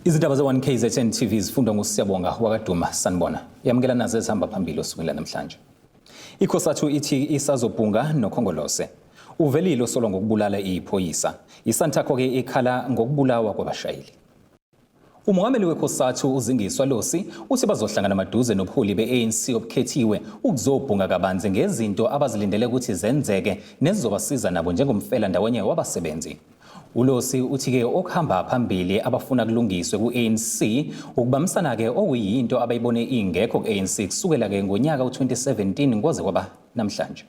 Izindaba ze-1KZN TV zifundwa nguSiyabonga wakaDuma. Sanibona. Yamukela nazo ezihamba phambili osukwini lanamhlanje. ICosatu ithi isazobhunga noKhongolose. Uvelile osolwa ngokubulala iphoyisa. ISantaco-ke ikhala ngokubulawa kwabashayeli. Umongameli weCosatu uZingiswa Losi uthi bazohlangana maduze nobuholi be-ANC obukhethiwe ukuzobhunga kabanzi ngezinto abazilindele ukuthi zenzeke nezizobasiza nabo njengomfela ndawonye wabasebenzi. ULosi uthi-ke okuhamba phambili abafuna kulungiswe ku-ANC ukubambisana-ke okuyinto abayibone ingekho ku-ANC kusukela-ke ngonyaka u-2017 kwaze kwaba namhlanje.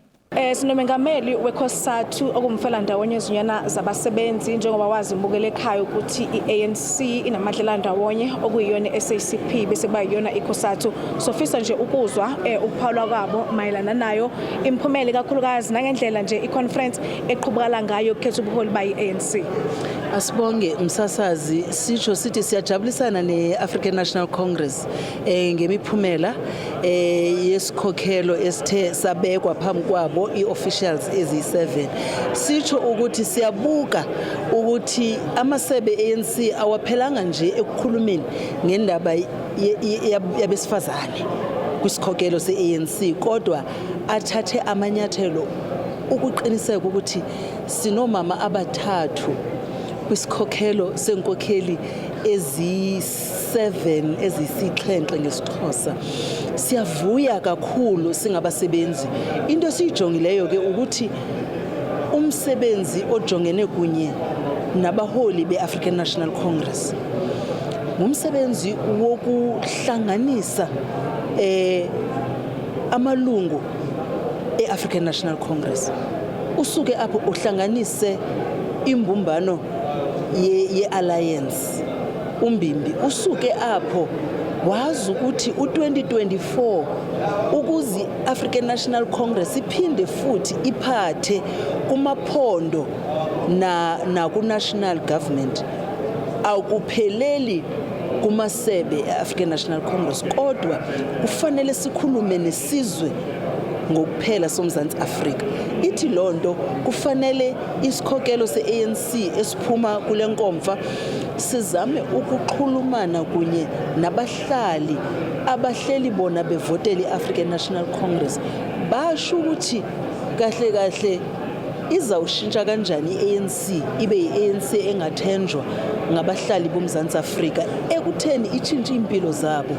Sinomengameli weCosatu okumfela ndawonye izinyana zabasebenzi, njengoba wazi mbukele ekhaya ukuthi i-ANC inamadlela ndawonye okuyiyona i-SACP bese kuba yiyona iCosatu. Sofisa nje ukuzwa ukuphawula kwabo mayelana nayo imiphumela, ikakhulukazi nangendlela nje i-conference eqhubukala ngayo ukukhetha ubuholi bayi-ANC. Asibonge umsasazi. Sitsho sithi siyajabulisana ne-African National Congress ngemiphumela yesikhokhelo esithe sabekwa phambi kwabo i-officials eziyi-7. Sitsho ukuthi siyabuka ukuthi amasebe ANC awaphelanga nje ekukhulumeni ngendaba yabesifazane kwisikhokelo se-ANC, kodwa athathe amanyathelo ukuqiniseka ukuthi sinomama abathathu kwisikhokhelo senkokheli ezi-7, eziyisixhenxe ngesiXhosa. Siyavuya kakhulu singabasebenzi. Into esiyijongileyo ke ukuthi umsebenzi ojongene kunye nabaholi be-African National Congress ngumsebenzi wokuhlanganisa amalungu e-African National Congress, usuke apho uhlanganise imbumbano ye-alliance umbimbi, usuke apho wazi ukuthi u-2024 ukuze i-African National Congress iphinde futhi iphathe kumaphondo na naku-national government awukupheleli kumasebe e-African National Congress, kodwa kufanele sikhulume nesizwe ngokuphela soMzantsi Afrika. Ithi lonto kufanele isikhokelo se-ANC esiphuma kule nkomfa sizame ukuxhulumana kunye nabahlali abahleli bona bevotela i-African National Congress, basho ukuthi kahle kahle izawushintsha kanjani i-ANC ibe i-ANC engathenjwa ngabahlali boMzantsi Afrika ekutheni itshintshe impilo zabo.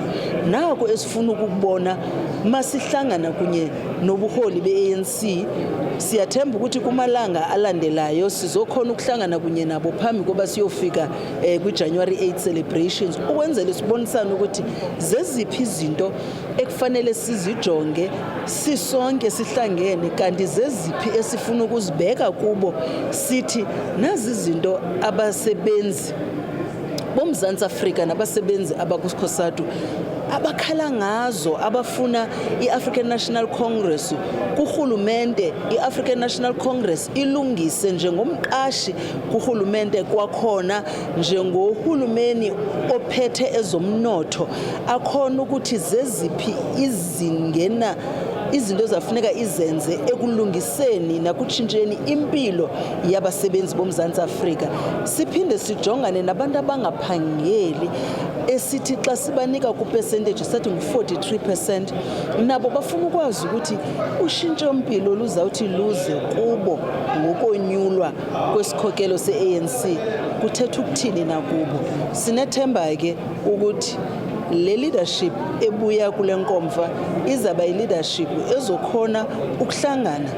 Nako esifuna ukukubona masihlangana kunye nobuholi be-ANC. Siyathemba ukuthi kumalanga alandelayo sizokhona ukuhlangana kunye nabo phambi koba siyofika kwi-January 8 celebrations, ukwenzela sibonisane ukuthi zeziphi izinto ekufanele sizijonge sisonke sihlangene, kanti zeziphi esifuna ukuzibeka kubo sithi nazi izinto abasebenzi boMzantsi Afrika nabasebenzi abakuCosatu abakhala ngazo, abafuna i-African National Congress kurhulumente, i-African National Congress ilungise njengomqashi kurhulumente, kwakhona njengohulumeni ophethe ezomnotho, akhona ukuthi zeziphi izingena izinto ezafuneka izenze ekulungiseni nakutshintsheni impilo yabasebenzi boMzantsi Afrika. Siphinde sijongane nabantu abangaphangeli esithi xa sibanika ku-percentage sathi ngu-43%, nabo bafuna ukwazi ukuthi ushintsho mpilo luzawuthi luze kubo ngokonyulwa kwesikhokelo se-ANC kuthetha ukuthini nakubo. Sinethemba ke ukuthi le leadership ebuya kule nkomfa izaba yi-leadership ezokhona ukuhlangana,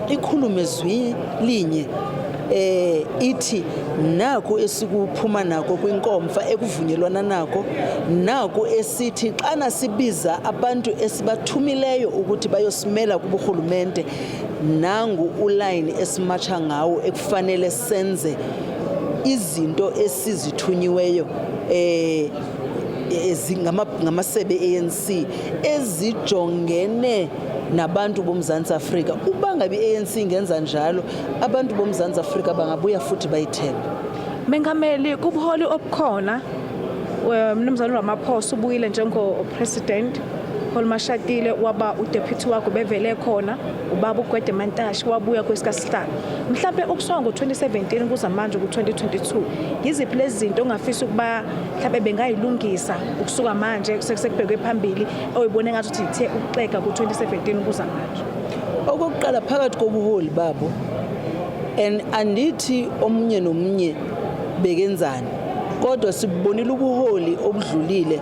ikhulume zwi linye, ithi naku esikuphuma nako kwinkomfa ekuvunyelwana nako, naku esithi xana sibiza abantu esibathumileyo ukuthi bayosimela kuburhulumente, nangu ulayini esimatsha ngawo ekufanele senze izinto esizithunyiweyo ngamasebe ANC ezijongene nabantu boMzantsi Afrika. Uba ngabe i-ANC ingenza njalo, abantu boMzantsi Afrika bangabuya futhi bayithembe. Mengameli, kubuholi obukhona, Mnumzane Ramaphosa ubuyile njengo-president. Paul Mashatile waba udeputy wakho bevele khona, ubaba uGwede Mantashe wabuya kwesikasihlalo. Mhlambe ukusuka ngo-2017 kuza manje ku-2022, yiziphi lezi zinto ongafisa ukuba mhlambe bengayilungisa ukusuka manje sekubhekwe phambili, oyibone ngathi ukuthi ithe ukuxega ku-2017 kuza manje? Okokuqala, phakathi kobuholi babo, and andithi omunye nomunye bekenzani, kodwa sibonile ubuholi obudlulile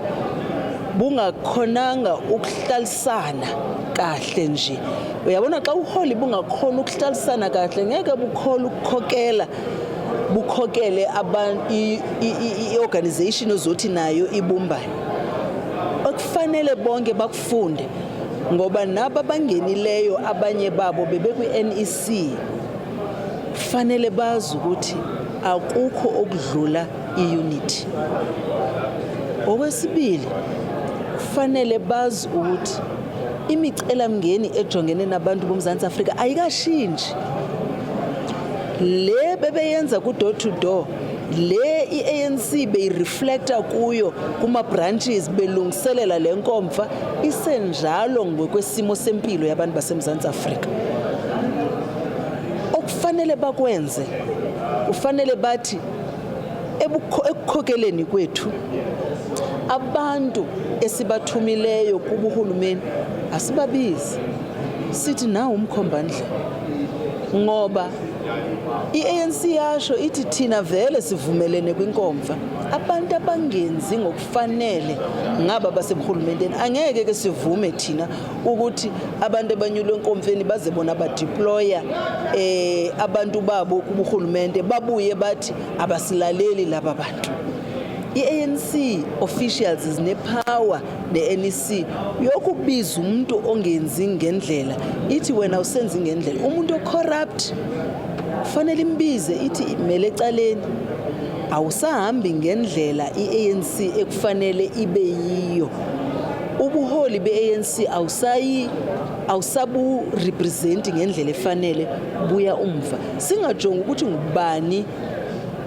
bungakhonanga ukuhlalisana kahle nje. Uyabona, xa uholi bungakhona ukuhlalisana kahle, ngeke bukhona ukukhokela, bukhokele abantu i-organization ozothi nayo ibumbane. Okufanele bonke bakufunde, ngoba nabo abangenileyo abanye babo bebekwi-NEC, kufanele bazi ukuthi akukho okudlula i-unity. Okwesibili, kufanele bazi ukuthi imicelamngeni ejongene nabantu boMzantsi Afrika ayikashintshi. Le bebeyenza ku-door to door, le i-ANC beyireflecta kuyo kuma-branches belungiselela le nkomfa, isenjalo ngokwesimo sempilo yabantu baseMzantsi Afrika. Okufanele bakwenze, kufanele bathi ekukhokeleni kwethu abantu esibathumileyo kubuhulumeni, asibabizi sithi nawu umkhombandlela, ngoba i-ANC yasho ithi thina vele sivumelene kwinkomfa, abantu abangenzi ngokufanele ngaba basebuhulumenteni. Angeke ke sivume thina ukuthi abantu abanyulwe enkomfeni baze bona badeploya abantu babo kubuhulumente, babuye bathi abasilaleli laba bantu. I-ANC officials zinepower ne-NEC yokubiza umuntu ongenzi ngendlela, ithi wena usenzi ngendlela. Umuntu ocorrupt kufanele imbize, ithi mele ecaleni, awusahambi ngendlela i-ANC ekufanele ibe yiyo. Ubuholi be-ANC awusayi, awusabu represent ngendlela efanele, buya umva. Singajongi ukuthi ngubani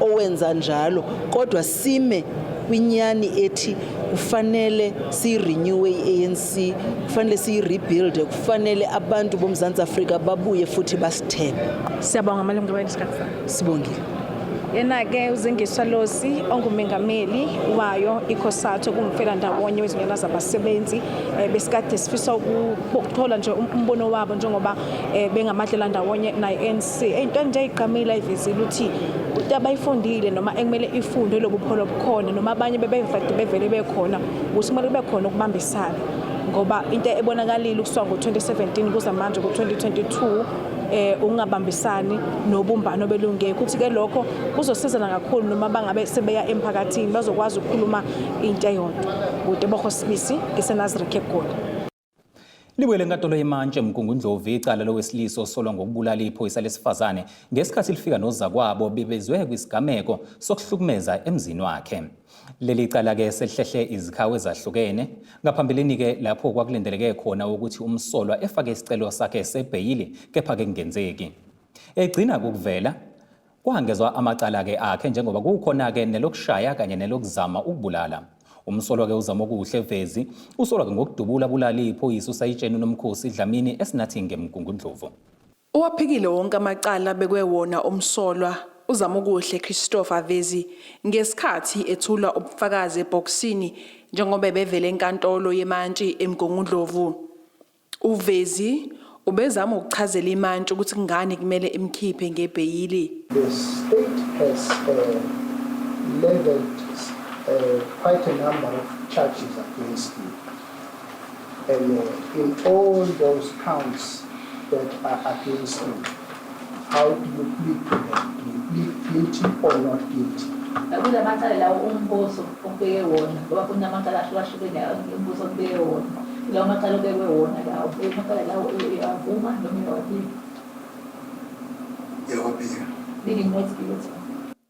owenza njalo, kodwa sime kwinyani ethi kufanele siyirenewe i-ANC, kufanele siyi-rebuild, kufanele abantu boMzantsi Afrika babuye futhi basithembe. Siyabonga, malungu isikhathi sakho. Sibongile. Yena-ke uZingiswa Losi, ongumengameli wayo iCOSATU, kumfelandawonye wezinyunyana zabasebenzi, besikade sifisa ukuthola nje umbono wabo njengoba bengamadlelandawonye naye-ANC. Into nje eyigqamile ayivezile ukuthi into abayifundile noma ekumele ifundwe lobupholo obukhona noma abanye bebevade bevele bekhona, ukuthi kumele kube khona ukubambisana, ngoba into ebonakalile ukusuka ngo-2017 kuza manje ku-2022 ukungabambisani nobumbano belungekho. Ukuthi ke lokho kuzosizana kakhulu noma bangabe sebeya emphakathini, bazokwazi ukukhuluma into eyodwa. UTebogo Sibisi, ngiseNasrec eGoli. Libuyele enkantolo yemantshi eMgungundlovu icala lowesilisa osolwa ngokubulala iphoyisa lesifazane ngesikhathi lifika nozakwabo bebezwe kwisigameko sokuhlukumeza emzini wakhe. Leli cala-ke selihlehle izikhawu ezahlukene. Ngaphambilini-ke lapho kwakulindeleke khona ukuthi umsolwa efake isicelo sakhe sebheyili, kepha-ke kungenzeki. Egcina kukuvela kwangezwa amacala-ke akhe njengoba kukhona-ke nelokushaya kanye nelokuzama ukubulala. Umsolwa-ke uZamokuhle Vezi usolwa-ke ngokudubula bulala iphoyisa uSayitsheni uNomkhosi Dlamini eSinathi ngeMgungundlovu. Uwaphikile wonke amacala abekwe wona umsolwa uZamokuhle Christopher Vezi ngesikhathi ethula ubufakazi ebhokisini njengoba ebevele enkantolo yemantshi eMgungundlovu. UVezi ubezama ukuchazela imantshi ukuthi kungani kumele imkhiphe ngebheyili. The state has leveled quite a number of charges against you. And in all those counts that are against you, how do you plead to them? Do you plead guilty or not guilty? Kula macala lawo umbuso obeke wona, ngoba kunamacala ahlukahlukene umbuso obeke wona, lawo macala obekwe wona, lawo amacala lawo uyawavuma noma uyawaphika? Ngiyawaphika. Pleading not guilty.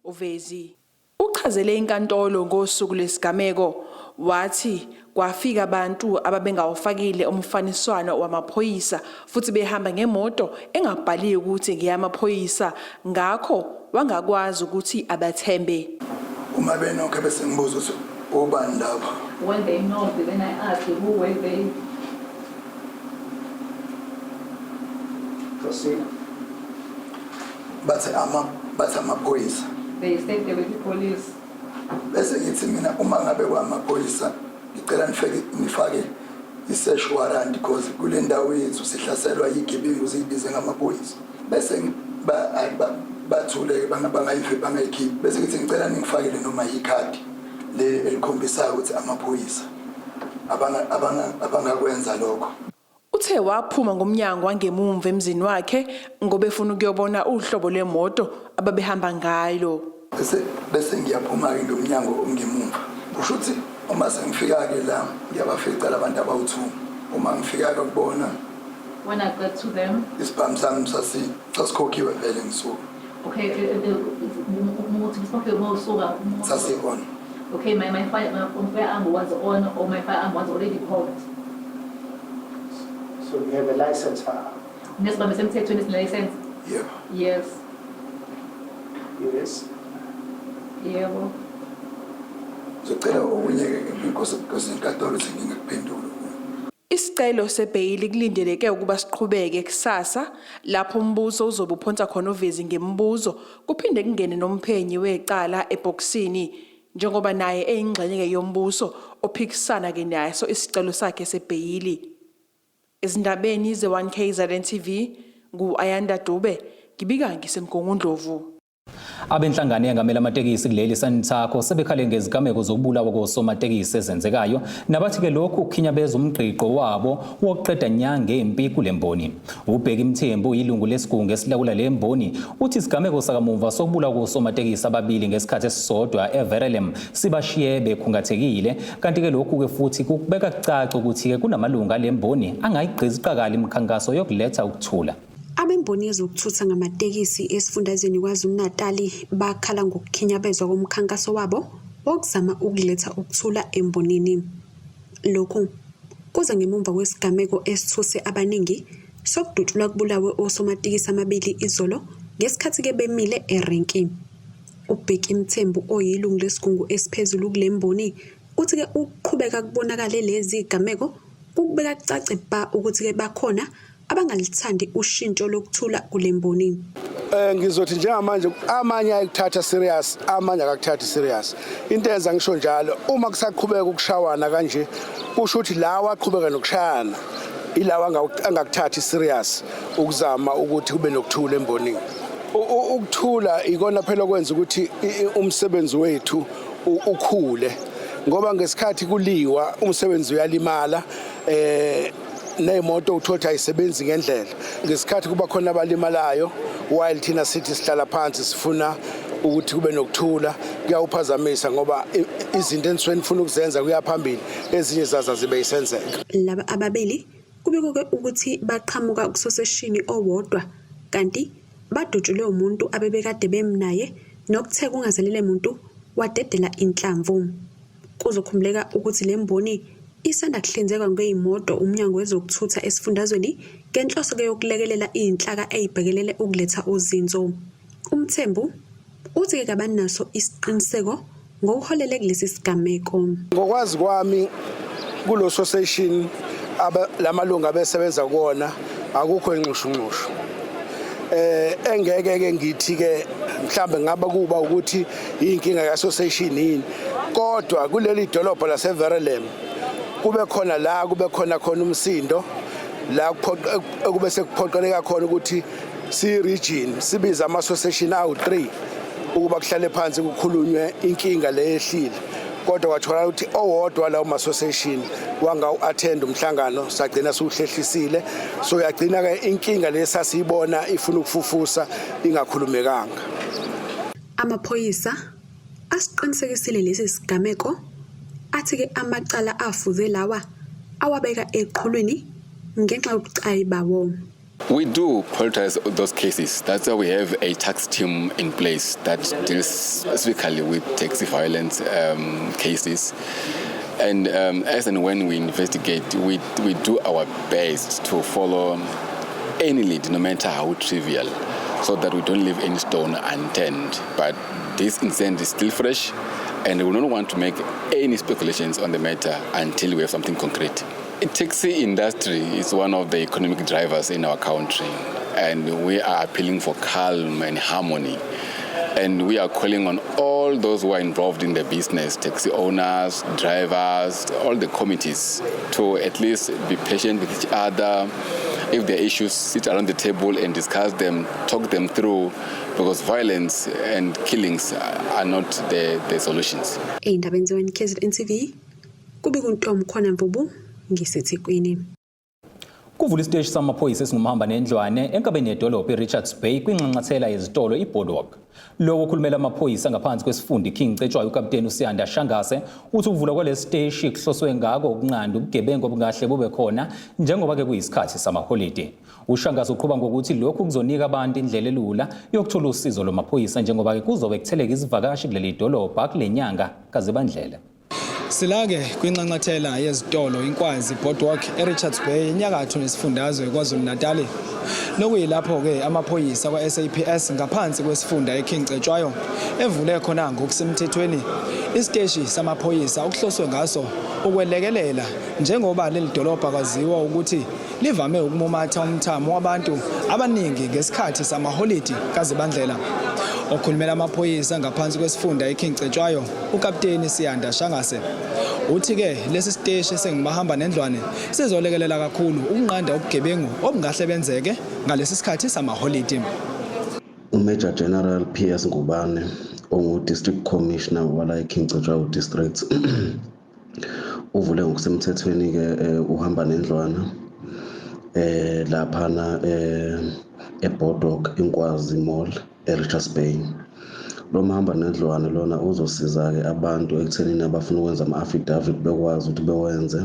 UVezi uchazele inkantolo ngosuku lesigameko, wathi kwafika abantu ababengawufakile umfaniswano wamaphoyisa futhi behamba ngemoto engabhaliwe ukuthi ngeyamaphoyisa, ngakho wangakwazi ukuthi abathembe. Uma benokho bese ngibuza ukuthi obani laba. When they knocked, then I asked who were they. Proceed. Bathi amaphoyisa. They said they were the police. Bese ngithi mina uma ngabe kwamaphoyisa ngicela nifake i-search warrant because kule ndawo yethu sihlaselwa yigebengu ziyibize ngamaphoyisa. Bese bathule bangayikhiphi. Bese ngithi ngicela ningifakele noma yikhadi le elikhombisayo ukuthi amaphoyisa abangakwenza lokho. Uthe waphuma ngomnyango wangemumva emzini wakhe ngoba efuna ukuyobona uhlobo lwemoto ababehamba ngayo. Bese ngiyaphuma-ke ngomnyango ongemumva. Kusho ukuthi uma sengifika-ke la ngiyabafica labantu abawu-2. Uma ngifika-ke kubona, When I got to them, isibhamu sami sasikhokhiwe vele ngisuka. Okay, usuka. Sasi-on. Okay, my firearm was on or my firearm was already cocked. So you have a licensed firearm? Nesibhamu esemthethweni esine-license? Yebo. Yes. Yes. Yebo. Ngizocela okunye-ke inkosi enkantolo ukuthi ngingakuphenduli. Isicelo sebheyili kulindeleke ukuba siqhubeke kusasa lapho umbuso uzobe uphonsa khona uVezi ngemibuzo kuphinde kungene nomphenyi wecala ebhokisini njengoba naye eyingxenye yombuso ophikisana ke naso isicelo sakhe sebheyili. Ezindabeni ze-1KZN TV ngu-Ayanda Dube ngibika ngiseMgungundlovu. Abenhlangano eyengamela amatekisi kuleli Santaco sebekhale ngezigameko zokubulawa kosomatekisi ezenzekayo nabathi-ke lokhu kukhinyabeza umgqiqo wabo wokuqeda nya ngempi kule mboni. UBheki Mthembu ilungu lesigungu esilawula le mboni uthi isigameko sakamuva sokubulawa kosomatekisi ababili ngesikhathi esisodwa eVerulam sibashiye bekhungathekile kanti-ke lokhu-ke futhi kukubeka kucace ukuthi-ke kunamalungu ale mboni angayigqizi qakala imikhankaso yokuletha ukuthula. Abemboni yezokuthutha ngamatekisi esifundazweni KwaZulu-Natali bakhala ngokukhinyabezwa komkhankaso wabo wokuzama ukuletha ukuthula embonini. Lokhu kuza ngemuva kwesigameko esithuse abaningi sokudutshulwa kubulawe osomatekisi amabili izolo ngesikhathi-ke bemile erenki. UBheki Mthembu oyilungu lesigungu esiphezulu kule mboni uthi-ke ukuqhubeka kubonakale lezi zigameko kukubeka kucace bha ukuthi-ke bakhona abangalithandi ushintsho lokuthula kule mboni. Ngizothi njengamanje amanye ayikuthatha serious, amanye akakuthathi serious. Into enza ngisho njalo, uma kusaqhubeka ukushawana kanje, kusho ukuthi lawa aqhubeka nokushayana ilawa angakuthathi serious ukuzama ukuthi kube nokuthula embonini. Ukuthula ikona phela okwenza ukuthi umsebenzi wethu ukhule, ngoba ngesikhathi kuliwa umsebenzi uyalimala, ney'moto uthola ukuthi ayisebenzi ngendlela. Ngesikhathi kuba khona abalimalayo while thina sithi sihlala phansi sifuna ukuthi kube nokuthula, kuyawuphazamisa ngoba izinto enisuke nifuna ukuzenza kuya phambili ezinye zazo zibe yisenzeka. Laba ababili kubikwa ukuthi baqhamuka kusoseshini owodwa kanti badutshulwe umuntu abebekade bemnaye nokuthe kungazelele muntu wadedela inhlamvu. Kuzokhumbuleka ukuthi le mboni isanda kuhlinzekwa ngeyimoto umnyango wezokuthutha esifundazweni ngenhloso ke yokulekelela iy'nhlaka ey'bhekelele ukuletha uzinzo. UMthembu uthi-ke kabanaso isiqiniseko ngokuholele kulesi sigameko. Ngokwazi kwami kulo association lamalungu abesebenza kuwona akukho inxushunxushu. Engeke ke ngithi ke mhlambe ngaba kuba ukuthi inkinga ya association yini, kodwa kuleli dolobha laseVerulam kube khona la kube khona khona umsindo la ekube sekuphoqeleka khona ukuthi si region sibiza ama association awu3 ukuba kuhlale phansi kukhulunywe inkinga leyehlile, kodwa kwathola ukuthi owodwa lawo ma association wangawu-attend umhlangano, sagcina siwuhlehlisile. So yagcina ke inkinga lesasiyibona ifuna ukufufusa ingakhulumekanga. Amaphoyisa asiqinisekisile lesi sigameko athi-ke amacala afuze lawa awabeka eqhulwini ngenxa yobucayi bawo. We do prioritize those cases. That's why we have a task team in place that deals specifically with taxi violence cases. And as and when we investigate, we do our best to follow any lead, no matter how trivial, so that we don't leave any stone unturned. But this incident is still fresh, and we don't want to make any speculations on the matter until we have something concrete. The taxi industry is one of the economic drivers in our country, and we are appealing for calm and harmony. And we are calling on all those who are involved in the business, taxi owners, drivers, all the committees, to at least be patient with each other. If there are issues, sit around the table and discuss them, talk them through, because violence and killings are not the solutions. Ey'ndabeni ze-1 KZN TV, kubika uNtomkhona Mvubu ngiseThekwini. Kuvula isiteshi samaphoyisa esingumhamba nendlwane enkabeni yedolobha iRichards Bay kwinxanxathela yezitolo iBoardwalk. Lowo okhulumela amaphoyisa ngaphansi kwesifunda iKing Cetshwayo, uKapteni uSiyanda Shangase, uthi ukuvulwa kwalesi siteshi kuhloswe ngako ukunqanda ubugebengu obungahle bube khona njengoba-ke kuyisikhathi samaholidi. UShangase uqhuba ngokuthi lokhu kuzonika abantu indlela elula yokuthola usizo lwamaphoyisa njengoba-ke kuzobe kutheleka izivakashi kuleli dolobha kule nyanga kaZibandlela. Silake kwinxanxathela yezitolo iNkwazi Boardwalk eRichards Bay, enyakatho nesifundazwe KwaZulu-Natal. Nokuyilapho-ke amaphoyisa kwa-SAPS ngaphansi kwesifunda eKing Cetshwayo evule khona ngokusemthethweni isiteshi samaphoyisa okuhloswe ngaso ukwelekelela njengoba leli dolobha kwaziwa ukuthi livame ukumumatha umthamo wabantu abaningi ngesikhathi samaholidi kaZibandlela. Okhulumela amaphoyisa ngaphansi kwesifunda eKing Cetshwayo, uKapteni Siyanda Shangase, uthi-ke lesi siteshi esingumahamba nendlwane sizolekelela kakhulu ukunqanda ubugebengu obungahle benzeke ngalesi sikhathi samaholidi. UMajor General PS Ngubane, ongu-District Commissioner wala eKing Cetshwayo District, uvule ngokusemthethweni-ke uhamba nendlwana laphana eBoardwalk iNkwazi Mall eRichards Bay. Lo mahamba nendlwane lona uzosiza-ke abantu ekuthenini abafuna ukwenza ama-affidavit bekwazi ukuthi bewenze,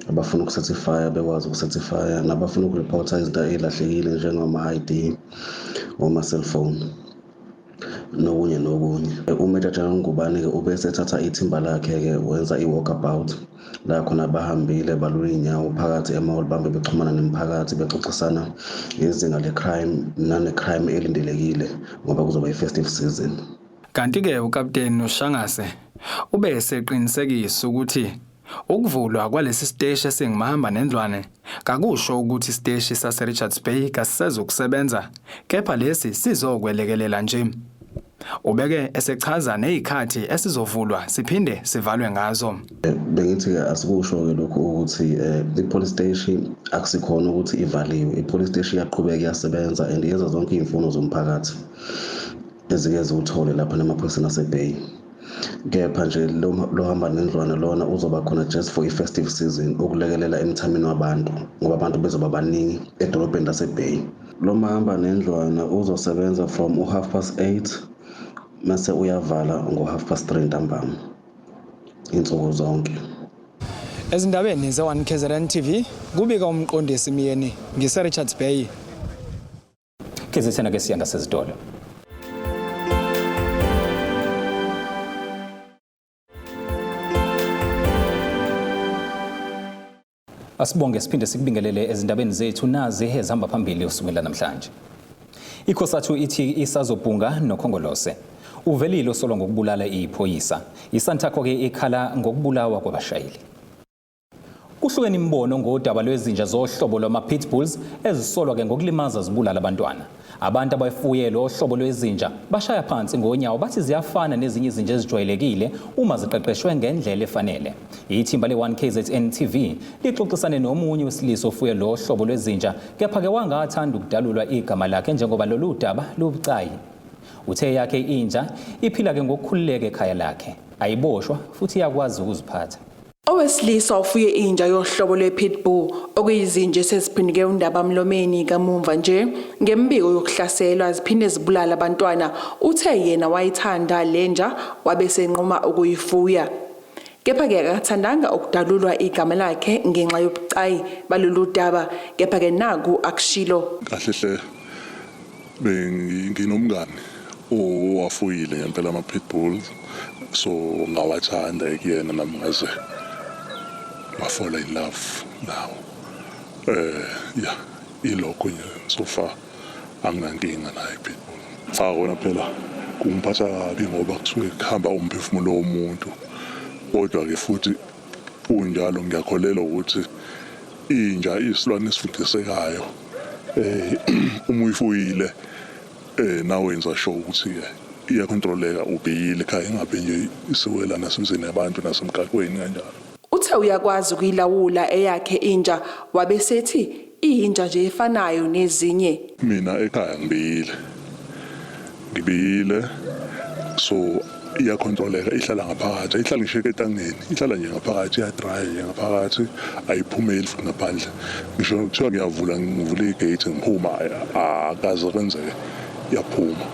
abafuna ukucertifya bekwazi ukucertifya, nabafuna ukureporta izinto ey'lahlekile njengama-ID, oma-cellphone nokunye nokunye. UMajor General Ngubane-ke ube esethatha ithimba lakhe-ke wenza i-walkabout la khona bahambile balula iy'nyawo phakathi e-mall, bambe bexhumana nemiphakathi, bexoxisana ngezinga le-crime nane-crime elindelekile ngoba kuzoba i-festive season. Kanti-ke uKapteni uShangase ube eseqinisekisa ukuthi ukuvulwa kwalesi siteshi esingumahamba nendlwane kakusho ukuthi isiteshi sase-Richards Bay kasisezukusebenza, kepha lesi sizokwelekelela nje. Ubeke esechaza nezikhathi esizovulwa siphinde sivalwe ngazo. Bengithi-ke asikusho-ke lokhu ukuthi i-police station akusikhona ukuthi ivaliwe. I-police station iyaqhubeka, iyasebenza and yenza zonke iy'mfuno zomphakathi ezike ziwuthole lapha nemaphoyiseni aseBay. Kepha nje lo hamba nendlwana lona uzoba khona just for i-festive season, ukulekelela emthameni wabantu ngoba abantu bezoba baningi edolobheni laseBay. Lo mahamba nendlwana uzosebenza from u-8:30 mase uyavala ngo-3:30 ntambama insuku zonke. Ezindabeni ze-1 KZN TV, kubika uMqondisi Myeni ngise-Richards Bay. KZN ke siya ngasezitolo. Asibonge siphinde sikubingelele ezindabeni zethu, nazi ezihamba phambili osukwini namhlanje. ICOSATU ithi isazobhunga noKhongolose. Uvelile osolwa ngokubulala iphoyisa. ISantaco ke ikhala ngokubulawa kwabashayeli. Kuhlukene imibono ngodaba lwezinja zohlobo lwama-pitbulls ezisolwa ke ngokulimaza zibulala abantwana. Abantu abafuye lo hlobo lwezinja bashaya phansi ngonyawo, bathi ziyafana nezinye izinja ezijwayelekile uma ziqeqeshwe ngendlela efanele. Ithimba le-1 KZN TV lixoxisane nomunye wesilisa ofuye lo hlobo lwezinja, kepha-ke wangathanda ukudalulwa igama lakhe njengoba lolu daba lubucayi. Uthe yakhe inja iphila-ke ngokukhululeka ekhaya lakhe, ayiboshwa futhi iyakwazi ukuziphatha. Owesilisa ofuye inja yohlobo lwe-pitbull, okuyizinja eseziphenduke undabamlomeni kamumva nje ngembiko yokuhlaselwa ziphinde zibulala abantwana, uthe yena wayithanda lenja wabe senquma ukuyifuya. Kepha-ke akathandanga ukudalulwa igama lakhe ngenxa yobucayi balolu daba, kepha-ke naku akushilo. Kahle hle benginomngani owafuyile ngempela ama-pitbulls, so ngawathanda kuyena nami, ngaze ngafall in love nawo. Ya, ilokho nje, so far anginankinga naye i-pitbull. Cha, kona phela kungiphatha kabi ngoba kusuke kuhamba umphefumulo womuntu, kodwa-ke futhi kunjalo ngiyakholelwa ukuthi Inja isilwane esifundisekayo uma uyifuyile nawe wenza sure ukuthi ke iyacontroleka, ubhekile ekhaya, ingabe nje isiwela nasemzini yabantu nasemgaqweni kanjalo. Uthe uyakwazi ukuyilawula eyakhe inja, wabe sethi iyinja nje efanayo nezinye. Mina ekhaya ngibiyile, ngibiyile, so iyacontroleka, ihlala ngaphakathi, ayihlali ngisho eketangeni, ihlala nje ngaphakathi, iyadry nje ngaphakathi, ayiphumeli futhi ngaphandle. Ngisho kuthiwa ngiyavula, ngivula igate ngiphuma, akaze kwenzeke yaphuma.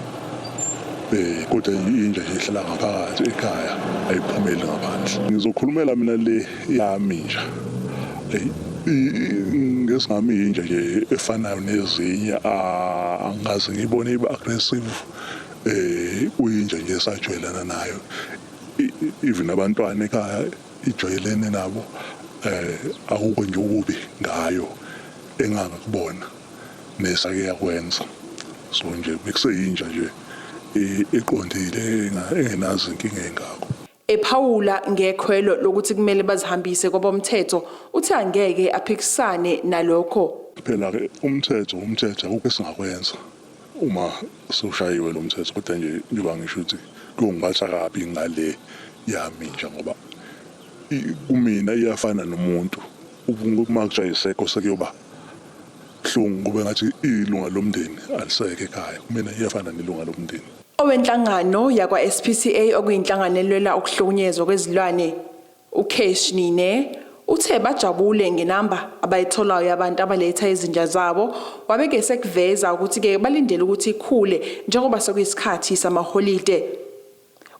Kodwa inja nje ihlala ngaphakathi ekhaya, ayiphumeli ngaphandle. Ngizokhulumela mina le yami inja. Ngesingami inja nje efanayo nezinye, angikaze ngiyibone iba aggressive. Uyinja nje esajwayelana nayo, even abantwana ekhaya ijwayelene nabo. Akukho nje okubi ngayo engangakubona nesake yakwenza, so nje bekuseyinja nje eqondile engenazo inkinga engako. Ephawula ngekhwelo lokuthi kumele bazihambise kwabomthetho, uthe angeke aphikisane nalokho. Phela ke umthetho umthetho, akukho esingakwenza uma sewushayiwe lo mthetho, kodwa nje njengoba ngisho ukuthi kuyongiphatha kabi ngale yami nje, ngoba kumina iyafana nomuntu. Uma kuthiwa ayisekho sekuyoba buhlungu, kube ngathi ilunga lomndeni alisekho ekhaya. Kumina iyafana nelunga lomndeni. Owenhlangano yakwa-SPCA, okuyinhlangano elwela ukuhlukunyezwa kwezilwane, uKesh Nine, uthe bajabule ngenamba abayitholayo yabantu abaletha izinja zabo, wabe-ke sekuveza ukuthi-ke balindele ukuthi ikhule njengoba sekuyisikhathi samaholide.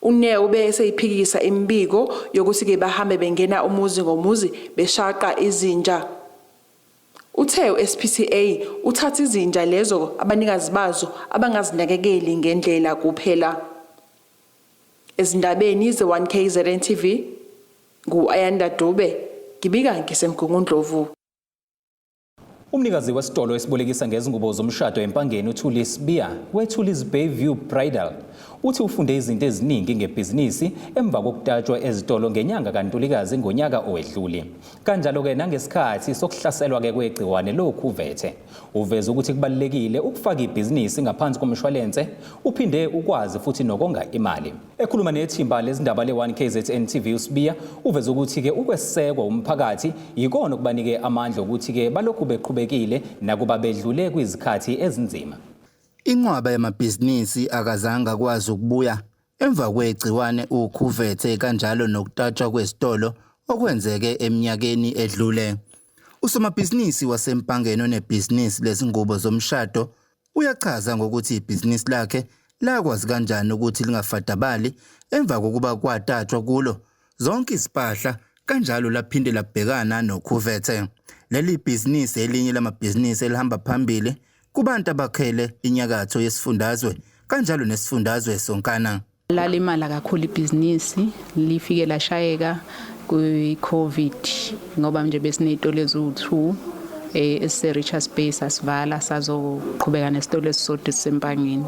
UNeo ube eseyiphikisa imibiko yokuthi-ke bahambe bengena umuzi ngomuzi beshaqa izinja. Uthe u-SPCA uthatha izinja lezo abanikazi bazo abangazinakekeli ngendlela kuphela. Ezindabeni ze-1KZN TV, ngu-Ayanda Dube, ngibika ngiseMgungundlovu. Umnikazi wesitolo esibolekisa ngezingubo zomshado eMpangeni, uThuli Sibiya weThuli's Bayview Bridal, uthi ufunde izinto eziningi ngebhizinisi emva kokutatshwa ezitolo ngenyanga kaNtulikazi ngonyaka owedlule, kanjalo-ke nangesikhathi sokuhlaselwa-ke kwegciwane lokhuvethe. Uveze ukuthi kubalulekile ukufaka ibhizinisi ngaphansi komshwalense, uphinde ukwazi futhi nokonga imali. Ekhuluma nethimba lezindaba le-1 KZN TV, uSibiya uveze ukuthi-ke ukwesekwa umphakathi yikona okubanike amandla ukuthi-ke balokhu beqhubekile nakuba bedlule kwizikhathi ezinzima. Inqwaba yamabhizinisi akazange akwazi ukubuya emva kwegciwane ukhuvethe kanjalo nokutatshwa kwezitolo okwenzeke eminyakeni edlule. Usomabhizinisi waseMpangeni onebhizinisi lezingubo zomshado uyachaza ngokuthi ibhizinisi lakhe lakwazi kanjani ukuthi lingafadabali emva kokuba kwatatshwa kulo zonke izimpahla kanjalo laphinde labhekana nokhuvethe. Leli bhizinisi elinye lamabhizinisi elihamba phambili kubantu abakhele inyakatho yesifundazwe kanjalo nesifundazwe sonkana. Lalimala kakhulu ibhizinisi, lifike lashayeka kwi-Covid ngoba nje besiney'tolo eziwu-2 esise-Richards Bay, sasivala sazoqhubeka nesitolo esisodwa esiseMpangeni.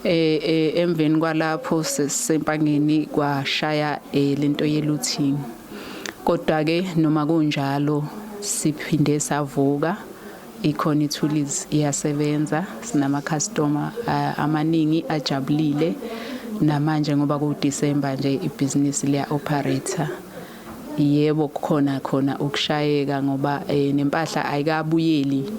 Emveni kwalapho sesempangeni kwashaya lento ye-looting. Kodwa-ke noma kunjalo siphinde savuka, ikhona iThulis iyasebenza, sinama-customer amaningi ajabulile namanje ngoba kuDisemba nje ibhizinisi liya-operate. Yebo, kukhona khona ukushayeka ngoba nempahla ayikabuyeli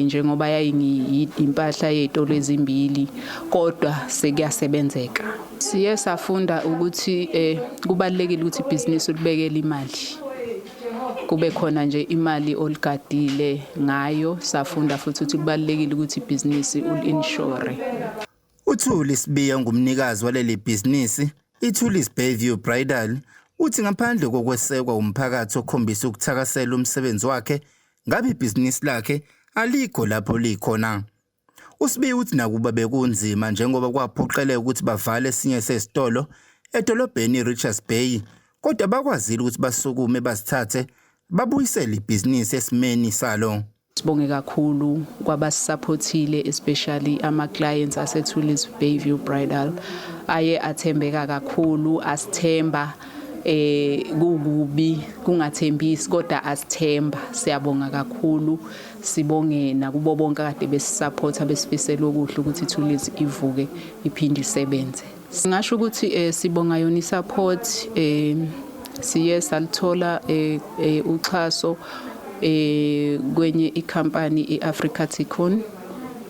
njengoba yayimpahla yey'tolo ezimbili, kodwa sekuyasebenzeka. Siye safunda ukuthi kubalulekile ukuthi ibhizinisi ulibekele imali, kube khona nje imali oligadile ngayo. Safunda futhi ukuthi kubalulekile ukuthi ibhizinisi uli-insure. UThuli Sibiya ungumnikazi waleli bhizinisi iThuli's Bayview Bridal uthi ngaphandle kokwesekwa umphakathi okhombisa ukuthakasela umsebenzi wakhe, ngabe ibhizinisi lakhe alikho lapho likhona. USibiya uthi nakuba bekunzima njengoba kwaphoqeleka ukuthi bavale esinye sezitolo edolobheni iRichards Bay, kodwa bakwazile ukuthi basukume bazithathe babuyisele ibhizinisi esimeni salo. Sibonge kakhulu kwabasisupportile, especially ama-clients aseThulis Bayview Bridal aye athembeka kakhulu, asithemba. eh kukubi kungathembisi kodwa asithemba. Siyabonga kakhulu, sibonge nakubo bonke kade besisupporta, besifisela okuhle ukuthi iThulis ivuke iphinde isebenze. Singasho ukuthi sibonga yona isupport. Siye salithola uxhaso kwenye icompany iAfrica Tikkun,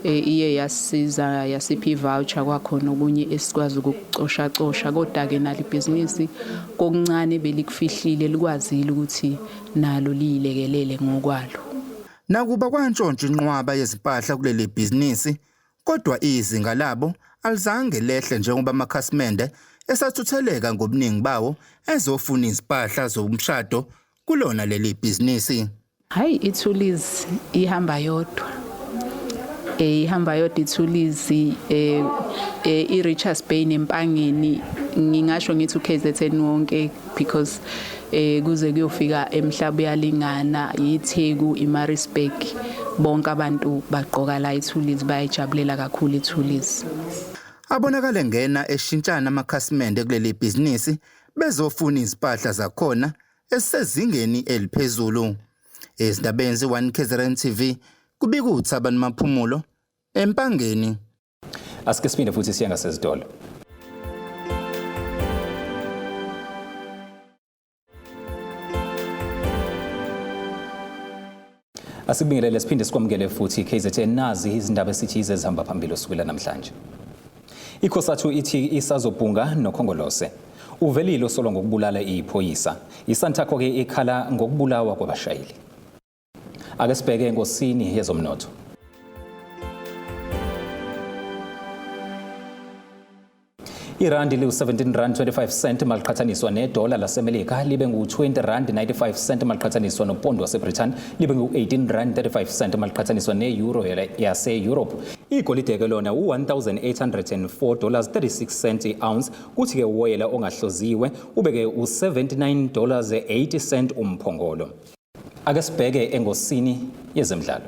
iye yasiza yasipha ivoucher, kwakhona okunye esikwazi ukucosha cosha, kodwa ke nalo ibhizinisi kokuncane belikufihlile likwazile ukuthi nalo liyilekelele ngokwalo. Nakuba kwantshontsha inqwaba yezimpahla kuleli bhizinisi, kodwa izinga labo alizange lehle njengoba amakhasimende esathutheleka ngobuningi bawo ezofuna izimpahla zomshado kulona leli bhizinisi. Hayi, iThulis ihamba yodwa. Ihamba yodwa iThulis, iRichards Bay neMpangeni, ngingasho ngithi uKZN wonke, because kuze kuyofika emhlaba uyalingana, yiTheku, iMaritzburg, bonke abantu bagqoka la iThulis, bayayijabulela kakhulu iThulis. Abonakale ngena eshintshana amakhasimende kuleli bhizinisi bezofuna izimpahla zakhona esezingeni eliphezulu. Ezindabeni ze-1 KZN TV, kubika uThabani Maphumulo eMpangeni. Asike siphinde futhi siye ngasezitolo. Asikubingelele siphinde sikwamukele futhi KZN. Nazi izindaba esithi ezihamba phambili osukwini namhlanje. ICosatu ithi isazobhunga noKhongolose. Uvelile osolwa ngokubulala iphoyisa. ISantaco ke ikhala ngokubulawa kwabashayeli. Ake sibheke enkosini yezomnotho. Irandi liwu-17 rand 25 cent maliqhathaniswa nedola laseMelika, libe ngu-20 rand 95 cent maliqhathaniswa nopondo waseBritain, libe ngu-18 rand 35 cent maliqhathaniswa ne-euro yase-Europe. Igolide-ke lona u-1804 dollars 36 cent i-ounce, kuthi-ke uwoyela ongahloziwe ube-ke u-79 dollars 80 cent umphongolo. Ake sibheke engosini yezemidlalo.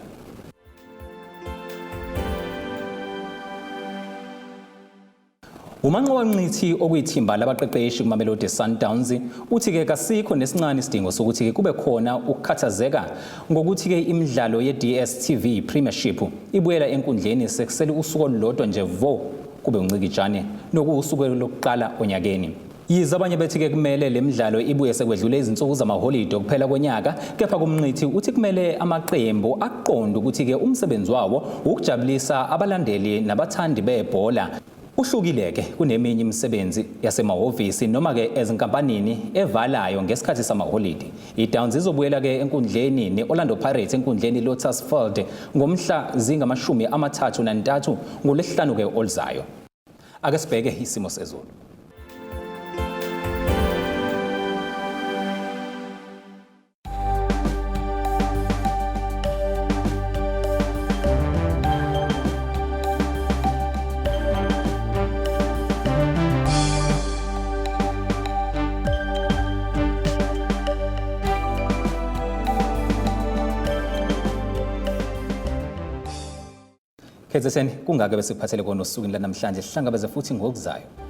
Umanqoba Mngqithi, okuyithimba labaqeqeshi kuMamelodi Sundowns, uthi-ke kasikho nesincane isidingo sokuthi-ke kube khona ukukhathazeka ngokuthi-ke imidlalo ye-DStv Premiership ibuyela enkundleni sekusele usuku olulodwa nje vo kube uncikijane, nokuwusuku lokuqala onyakeni. Yize abanye bethi-ke kumele le midlalo ibuye sekwedlule izinsuku zamaholide okuphela konyaka, kepha kuMnqithi uthi kumele amaqembu aqonde ukuthi-ke umsebenzi wawo ukujabulisa abalandeli nabathandi bebhola uhlukile-ke kuneminye imisebenzi yasemahhovisi noma-ke ezinkampanini evalayo ngesikhathi samaholidi. I-Downs izobuyela-ke enkundleni ne-Orlando Pirates enkundleni Lotus Field ngomhla zingama-33 ngolwesihlanu-ke oluzayo. Ake sibheke isimo sezulu. KZN, kungake besikuphathele kona osukwini lanamhlanje. Sihlangabeze futhi ngokuzayo.